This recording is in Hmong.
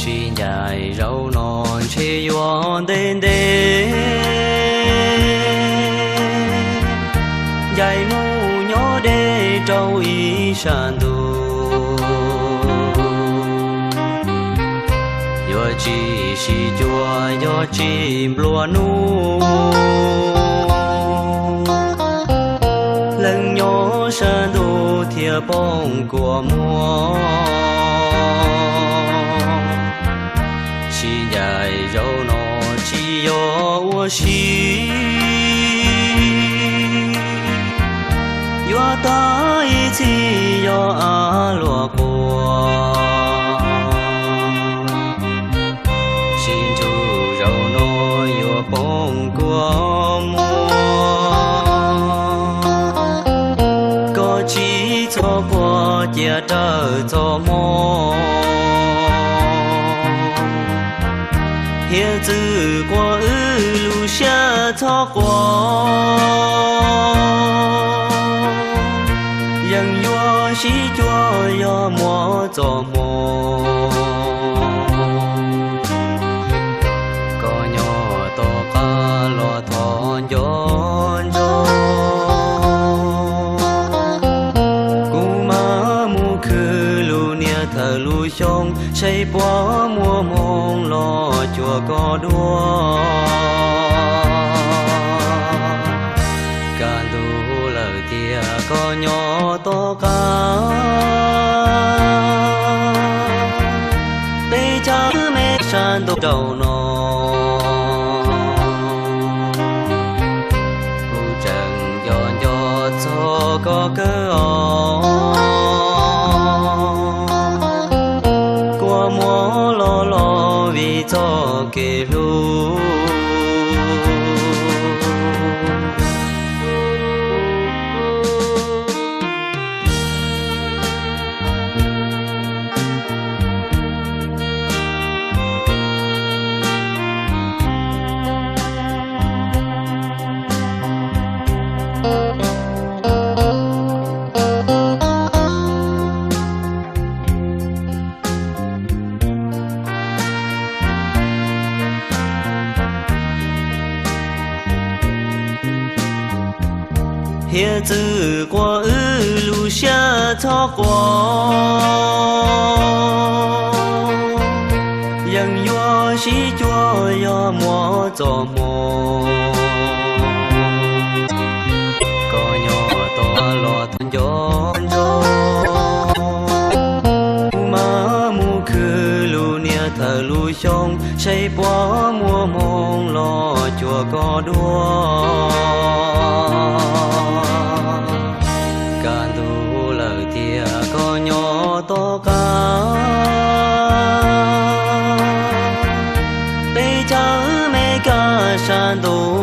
Tsis ncaim zaum no ntshe yuav ntev ntev, ncaim mus nyob deb rau ib sab ntuj. Yuav tsis sib cuag yog tsis nplua nuj, leej nyob sab ntuj thiaj paub kua muag. Sib ncaim zaum no tsis yog ua si, yuav tag ib txhis yog av luag quas. Sib ntsib zaum no yuav paub kua muag. Koj tsis txhob quaj cia raws txoj hmoo, hiav txwv quaj wb lub siab txhob quaj. Yeej yuav sib cuag yog muaj txoj hmoo. Koj nyob tom qab los thov nco ntsoov, kuv mam mus khwv lub niag thawj lub xyoo saib puas muaj hmoo los cuag koj dua. Kaj ntug lawm tiag koj nyob tom qab, peb chaw me sab ntuj rau no. Kuv tseem nco nco txog koj kawg os, kua muag los los vim txoj kev hlub. Hiav txwv quaj wb lub siab txhob quaj, yeej yuav sib cuag yog muaj txoj hmoo. Koj nyob tom qab los thov nco ntsoov, kuv mam mus khwv lub niag thawj lub xyoo saib puas muaj hmoo los cuag koj dua. Kaj ntug lawm tiag koj nyob tom qab, peb chaw me kaj sab ntuj